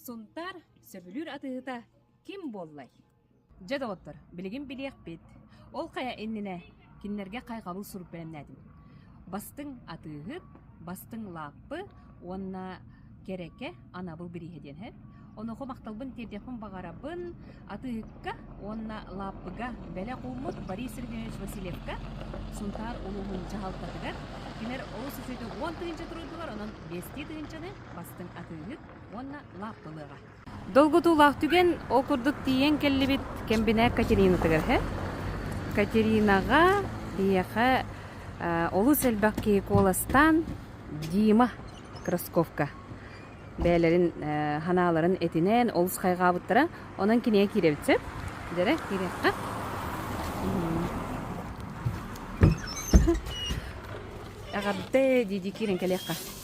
Сунтаар сөбүлүүр атыыһыта ким буоллай? Дьэ, доҕоттор, билигин билиэхпит. Ол хайа иннинэ кинилэргэ хайҕабыл сурук бэлэмнээтим. Бастыҥ атыыһыт, бастыҥ лааппы уонна кэрэкэ анабыл бирииһэ диэн һэ. Онуоха махталбын тиэрдиэхпин баҕарабын атыыһыкка уонна лааппыга бэлэх ууммут Борис Сергеевич Васильевка Сунтаар улууһун дьаһалтатыгар кинилэр олус үчүгэйдик 10 тыһыынча туруордулар, онон биэстии тыһыынчаны бастыҥ атыыһыт уонна лааппылыаҕа. Долгутуулаах түгэн ол курдук тиийэн кэллибит кэмбинээт Катеринатыгар һэ. Катеринаҕа биһиэхэ олус элбэх киһи куоластаан Дима Красковка бэйэлэрин ханааларын этинэн олус хайҕаабыттара. Онон кинигэ киирэбит сөп. Дьэрэ, киириэххэ. Эҕэрдэ дии-дии киирэн кэлиэххэ.